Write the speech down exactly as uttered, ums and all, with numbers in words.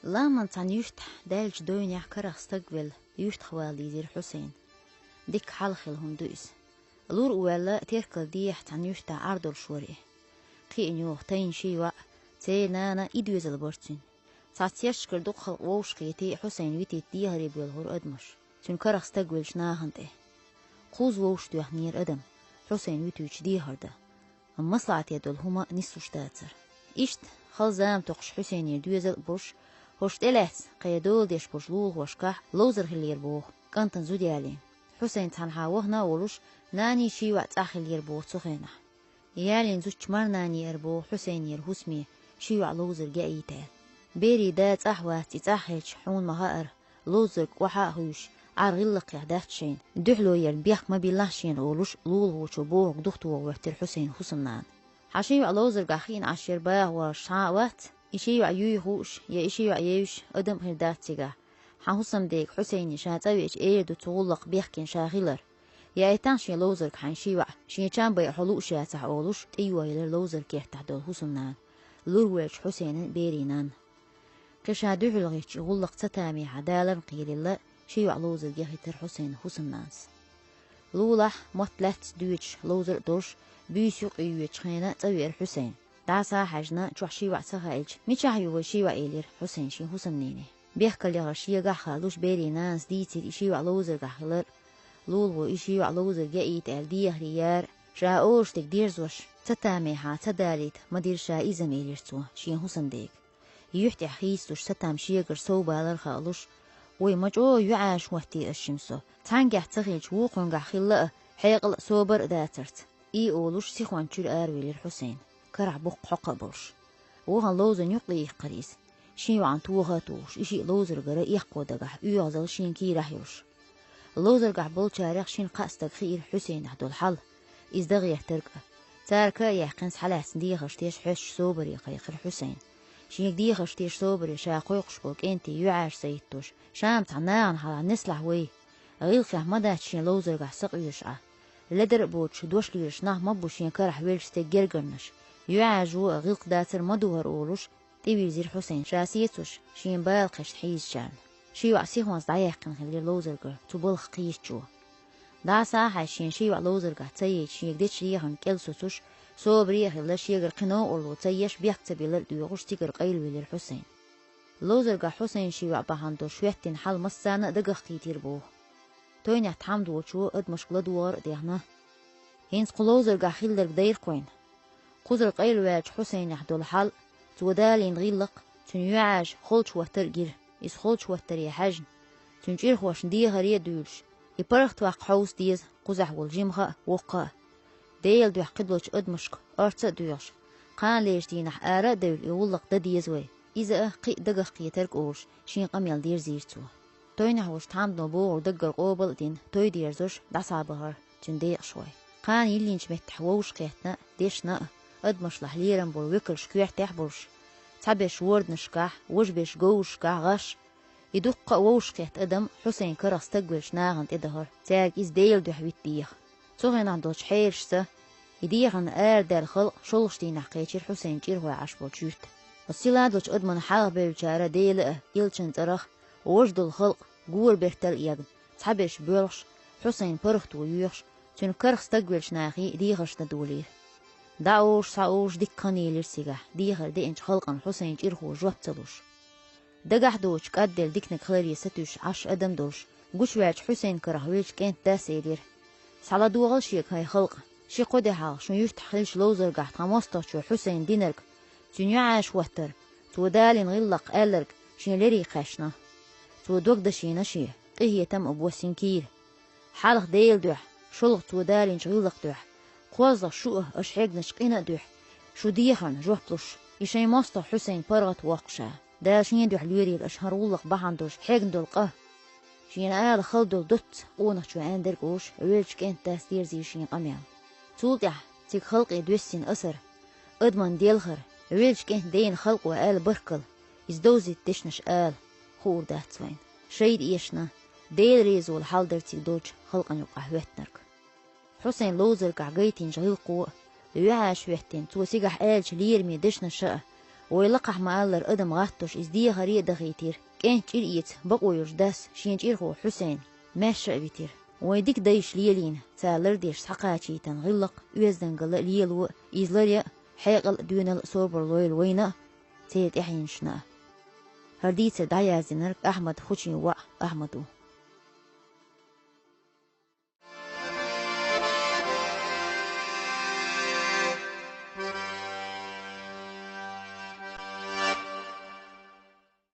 Ламан цхьана юьртахь даьллачу дойнехь карах стаг велла, юьртахвала дийзира Хьусайн. Дикка хьалха хилла хӀума ду иза. Лур а ваьлла, теркал дехьа цхьана юьртахь Ӏардолуш вара и. Кхиъна йогӀу тайна ши йоӀ, церан нана, и доьзал бара цуьнан. Цхьацца яьшкара дукха халкъ вовшахкхетий, Хьусайн витийта дехаре боьлхура адамаш, цуьнан карах стаг веллачу нахана тӀе. Кхузза вовшахтоьхнера адам, Хьусайн вуьтуьйтуш дехар дан. Амма маслаӀате долу хӀума нислуш дацара. Иштта, хала зама токхуш Хьусайнера доьзал а болуш, хӀорш тӀелаьцна кхеран дола деш болчу лулахошкахь ловзар хиллера боху, кӀантана зуда ялийна. Хьусайн цхьанхьа вахана а волуш, наний ши йоӀ цӀахь хиллера боху цу хенахь. Ялийна зудчу марнанера боху Хьусайнера хӀусаме ши йоӀ ловзарга яийта аьлла. Берийн да цӀахь вац, и цӀахь хилча, хьуна ма хаъара, ловзарг охьа а хуьйшуш, Ӏар гӀиллакхехь дац шайна, дуьхьало ярна бехк ма биллахь шена олуш, лулахочо бохург духатоха хӀоьттира Хьусайнан хӀусамнана. Хьан ши йоӀ ловзаргахь хиъна Ӏаш яра баха валлалц хьан а вац, и ши йоӀ юй хууш я и ши йоӀ евзаш адам а хир дац цигахь. Хьан хӀусамдега Хьусайне ша цӀа веача эр ду цу гӀуллакх бехкина ша хилар. Яийтахьа шен ловзарга хьайн ши йоӀ, шен чам байа хьо лууш яцахь олуш, тӀеюхаелира ловзаран кертахь долу хӀусамнана, лур воьллачу Хьусайнан берийн нанна. Кхин ша дуьхьал гӀиттича и гӀуллакх ца тамехьа даларна кхералла, ши йоӀ ловзарга яхийтира Хьусайнан хӀусамнанас. Лулахь, мотт лаьцна доьдуш, ловзар а долуш, буьйса юкъа йоьдучу хенахь цӀа веара Хьусайн. ДӀаса а хьаьжна, чохь ши йоӀ ца хаийтича, мичахь ю вай ши йоӀ, элира Хьусайн шен хӀусамнене. Бехкалла яхар шегахь а хаалуш, берийн нанас дийцира и ши йоӀ ловзаргахь хилар. Лулахо и ши йоӀ ловзарга яийта аьлла дехаре яра, ша олуш дерг дерзош, ца тамехьа ца далийта ма дира ша иза-м, элира цо шен хӀусамдега. Юьхь тӀехь хийцалуш, ца там шегара совбалар а хаалуш, вай ма чӀогӀа юьӀаш хӀоттий ас шимма со, цхьаьнгахь ца хилча, вукхуьнгахь хилла а, хьекъал а, собар а дацарца, и олуш, сихонца чуьра аравелира Хьусайн, карахь буккха хьокха а болуш. Вахана ловзарна юккъе иккхира иза. Ши йоӀана тоха а тухуш, и шиъ ловзаргара эккхо дагахь, оьгӀазалла шен кийрахь а йолуш. Ловзаргахь болчарех шина-кхаа стага хиира Хьусайнехь долу хьал, иза дан гӀертарг а. Цара ка а яьккхина, схьалаьцна дехарш деш, хьоьстуш собаре кхайкхира Хьусайн. Шега дехарш деш собаре ша кхойкхуш болу кӀентий юьӀаш ца хӀиттош, ша-м цхьа нахана хьалха нислахь вай. ГӀиллакхехь ма дац шен ловзаргахь сакъоьжуш Ӏа. Ледар а боцуш, дош лелаш нах ма бу шен карахь веллачу стеган гергарнаш. ЮьӀаьжо а гӀиллакх дацар ма ду хӀара олуш, тӀевирзира Хьусайн, ша сецош, шен бала кхаьчна хьийзачарна. Ши йоӀ сихонца дӀаяьккхина хиллера ловзаргара цу балхах кхийсачо. ДӀаса а хьаьжча, шен ши йоӀ ловзаргахь ца яйта, шега дечу дехарна кӀел соцуш, собаре а хилла, шегара кхин новкъарло ца еш, бехк ца биллар а доьхуш, цигара къайлавелира Хьусайн. Ловзаргахь Хьусайн ши йоӀ бахьана долуш хӀоьттина хьал массарна а дагах кхийтира боху. Тойнехь тхьамдолчо адамашка ладогӀар а дехна: «ХӀинца кху ловзаргахь хилларг дайра-кх вайна». Кхузара къайлаваьллачу Хьусайнехь долу хьал, цо далийна гӀиллакх, цуьнан юьӀаш холчу хӀоттар а гира, иза холчу хӀоттаре хьаьжна, цуьнан чӀирхошна дехаре а дуьйлуш, и паргӀатваккха хьовса деза кхузахь волу жимха а, воккха а. Делан дуьхьа кхидолчу адамашка орца а доьгӀуш, кханалерчу дийнахь ара а девлла, и гӀуллакх дан деза вай, иза а кхин а дагах кхетарг а олуш, шен къамел дерзийра цо. Тойнехь волчу тхьамдано бохург даггара къобал а дина, той дерзош дӀасабахара цуьнан декъашхой. Кхана йиллинчу меттехь вовшахкхетта а, дешна а, адамашлахь лерам болу векалш коьртехь а болуш, цхьаберш ворданашкахь, важаберш говрашкахь гӀаш, и дуккха а вовшахкхетта адам Хьусайн карах стаг веллачу нахана тӀедахара, цаьрга иза Делан дуьхьа вита деха. Цу хенахь долчу хьелашца, и дехарна арадаьлла халкъ шолгӀачу дийнахь кхечира Хьусайнан чӀирхой Ӏаш болчу юьрта. Оцу силадолчу адаман хьалха бевллачара Делан а, элчанан цӀарах а важа долу халкъ гора бертал а егна, цхьаберш боьлхуш, Хьусайнан паргӀато йоьхуш, цуьнан карах стаг веллачу нахе дехарш дан долийра. ДӀаолуш, схьаолуш дикка хан елира цигахь, дехар деъначу халкъана Хьусайнан чӀирхо жоп ца луш. Дагахь доцуш кӀадделла диканиг хиларе сатуьйсуш Ӏаш адам долуш, гучуваьллачу Хьусайнан карах веллачу кӀентан дас элира: «СхьаладогӀал шега, хӀай халкъ, ши-кхо де хьалха шун юьртахь хиллачу ловзаргахь тхан мостагӀчо Хьусайна динарг, цуьнан юьӀаш хӀоттар, цо далийна гӀиллакх аьлларг шен лерриг кхаьчна. Цо дог дашийна шен, къинхетам а боссийна кийра. Хьалха Делан дуьхьа, шолгӀа цо далийначу гӀиллакхан дуьхьа, кхозлагӀа шу а, аша хьегначу къина а дуьхьа, шун дехарна жоп луш, и шайн мостагӀа Хьусайн паргӀат воккхуш а, Дала шен дуьхьа лоьрийла аша хӀара гӀуллакх бахьана долуш хьегна долу къа». Шена ала хала долу доцца къонахчо аьннарг а олуш, веллачу кӀентан дас дерзийра шен къамел. Цул тӀаьхьа цига халкъе доьссина асар, адаман делхар, веллачу кӀентан дена халкъо аьлла баркалла, иза довзийта дешнаш ала, хуур дац вайна. Шайда эшна, Делан резавала хьал дара цига долчу халкъана юкъахь хӀоьттинарг. Хьусайн ловзаргахь гайтинчу гӀиллакхо а, юьхьӀаьржа хӀоьттина, цо цигахь аьллачу лераме дешнаша а, Вай лакхахь ма-аллара, адам гӀаттош, иза дехаре а дахийтира. КӀентан чӀир эца бакъо йолчу дас шен чӀирхо Хьусайн маьрша а витира. Вайн дика дайша лелийна, цара лардеш схьакхачийтина гӀиллакх оьздангалла а, лело а, иза ларъян а, хьекъал а, доьналла а собар лойла вайна а, церан тӀаьхьенашна а. ХӀара дийцар дӀаяздинарг Ахьмад Хучин воӀ Ахьмад ву.